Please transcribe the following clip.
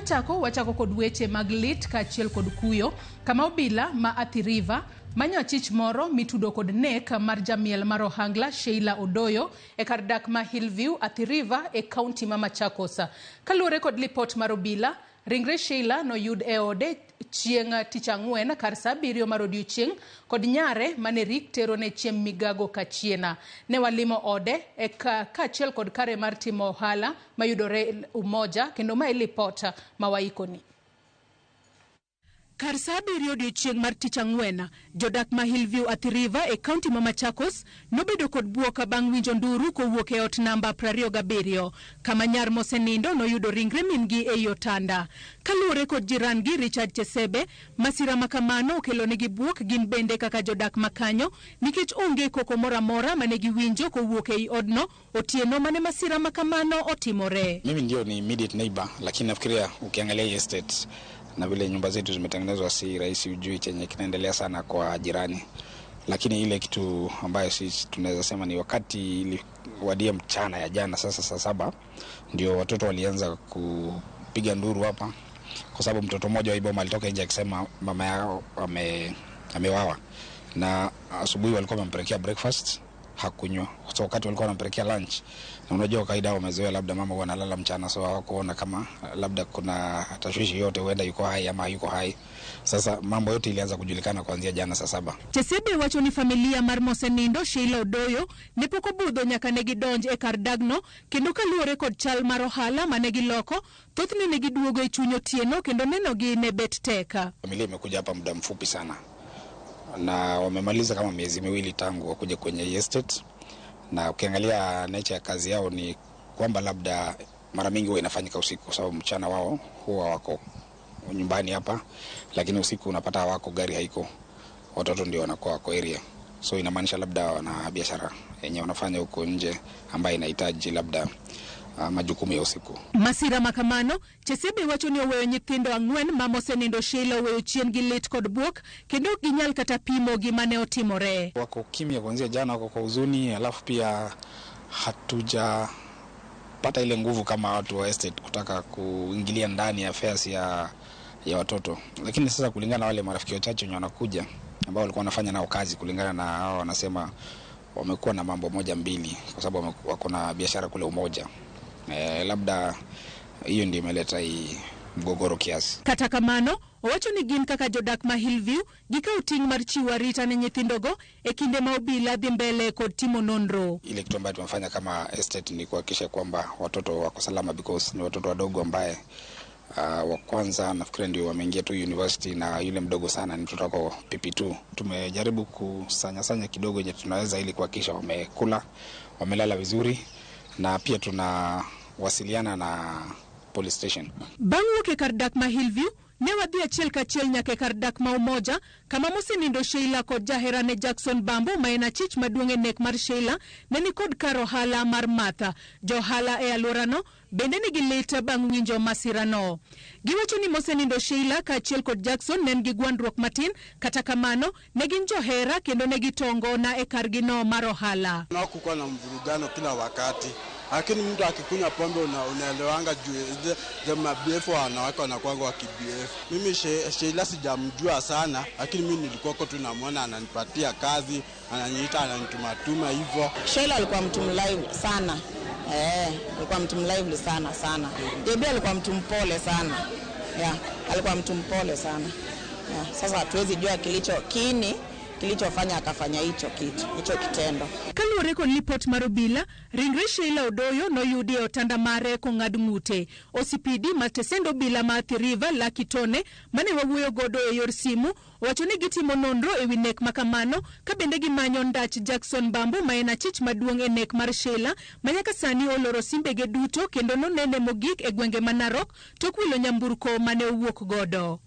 Kwachako, wachako kod weche mag lit kaachiel kod kuyo, kama obila ma Athi River manyo achich moro mitudo kod nek mar jamiel mar ohangla Sheila Odoyo e kar dak ma Hillview, Athi River e kaunti ma Machakos. Kaluwore kod lipot mar obila, ringre Sheila noyud e ode chieng' tich ang'wen kar saa 7 mar odiochieng' kod nyare mane rik tero ne chiemb migago kachiena. Ne walimo ode e kaachiel kod kare mar timo ohala mayudore Umoja, kendo mae lipot ma waikoni. Kar saa 7 odiochieng' mar tich ang'wen, jodak ma Hillview Athi River e kaunti ma Machakos nobedo kod buok bang' winjo nduru kowuok e ot namba 27, kama nyar mosenindo noyudo ringre min-gi ei otanda. Kaluwore kod jiran-gi Richard Chesebe, masira ma kamano okelonegi buok gin bende kaka jodak ma kanyo nikech onge koko moro amora mane giwinjo kowuok ei odno otieno mane masira ma kamano otimore. Mimi ndio ni immediate neighbor, lakini nafikiria ukiangalia hii estate na vile nyumba zetu zimetengenezwa, si rahisi ujui chenye kinaendelea sana kwa jirani. Lakini ile kitu ambayo sisi tunaweza sema ni wakati iliwadia mchana ya jana, sasa saa 7 ndio watoto walianza kupiga nduru hapa, kwa sababu mtoto mmoja wa boma alitoka nje akisema mama yao amewawa, na asubuhi walikuwa wamempelekea breakfast hakunywa. So wakati walikuwa wanampelekea lunch, na unajua kawaida wamezoea labda mama huwa analala mchana, so hawakuona kama labda kuna tashwishi yote, huenda yuko hai ama hayuko hai. Sasa mambo yote ilianza kujulikana kuanzia jana saa 7. Chesebe wacho ni familia mar mosenindo Sheila Odoyo ne pok obudho nyaka ne gidonj e kar dagno, kendo kaluwore kod chal mar ohala mane giloko, thothne ne giduogo e chuny otieno kendo nenogi ne bet tek. Familia imekuja hapa muda mfupi sana na wamemaliza kama miezi 2 tangu wakuja kwenye hii estate, na ukiangalia nature ya kazi yao ni kwamba labda mara mingi huwa inafanyika usiku, kwa sababu mchana wao huwa wako nyumbani hapa, lakini usiku unapata hawako, gari haiko, watoto ndio wanakuwa wako area. So inamaanisha labda wana biashara yenye wanafanya huko nje ambayo inahitaji labda majukumu ya usiku. Masira makamano, Chesebe wacho ni oweyo nyithindo 4 ma mosenindo Sheila oweyo chien gi lit kod buok, kendo ok ginyal kata pimo gima ne otimore. Wako kimya kuanzia jana, wako kwa huzuni, alafu pia hatujapata ile nguvu kama watu wa estate kutaka kuingilia ndani ya affairs ya watoto. Lakini sasa kulingana na wale marafiki wachache wenye wanakuja ambao walikuwa wanafanya nao kazi, kulingana na hao wanasema wamekuwa na mambo moja mbili, kwa sababu wako na biashara kule Umoja. Labda hiyo ndio imeleta hii mgogoro kiasi. Kata kamano, owacho ni gin kaka jodak ma Hillview gikawo ting' mar chiwo arita ne nyithindogo e kinde ma obila dhi mbele kod timo nonro. Ile kitu ambayo tumefanya kama estate ni kuhakikisha kwamba watoto wako salama, because ni watoto wadogo ambaye wa kwanza nafikiri ndio wameingia tu university, na yule mdogo sana ni mtoto wako PP2. Tumejaribu kusanya-sanya kidogo yenye tunaweza ili kuhakikisha wamekula, wamelala vizuri, na pia tunawasiliana na police station. Bang' wuok e kar dak ma Hillview, ne wadhi achiel kachiel nyaka e kar dak ma Umoja, kama mosenindo Sheila kod jaherane Jackson Bambo ma en achich maduong' e nek mar Sheila ne ni kod kar ohala mar Martha. Jo ohala e alworano bende nigi lit bang' winjo masirano. Giwacho ni mosenindo Sheila kaachiel kod Jackson ne nigi gwandruok matin, kata kamano ne gin johera kendo ne gitongona e kargino mar ohala. Hakukuwa na mvurugano kila wakati, lakini mtu akikunywa pombe unaelewanga juu ile maBF wanawake wanakuwa wa KBF. Mimi Sheila sijamjua sana, lakini mimi nilikuwa tu namuona ananipatia kazi, ananiita, ananitumatuma hivyo. Sheila alikuwa mtu mlively sana. Alikuwa mtu mlively sana sana. JB alikuwa mtu mpole sana. Yeah, alikuwa mtu mpole sana. Yeah, sasa hatuwezi jua kiini kilichofanya akafanya hicho kitu, hicho kitendo. Kaluwore kod lipot mar obila, ringre Sheila Odoyo noyudi e otanda mare kong'ad ng'ute. OCPD mar tesend obila ma Athi River Lucky Tone mane wawuoyo godo e yor simu owacho ni gitimo nonro ewi nek makamano ka bende gimanyo ndach Jackson Bambo ma en achich maduong' e nek mar Sheila ma nyaka sani oloro simbege duto kendo nonene mogik e gwenge ma Narok tok wilo nyamburko mane owuok godo.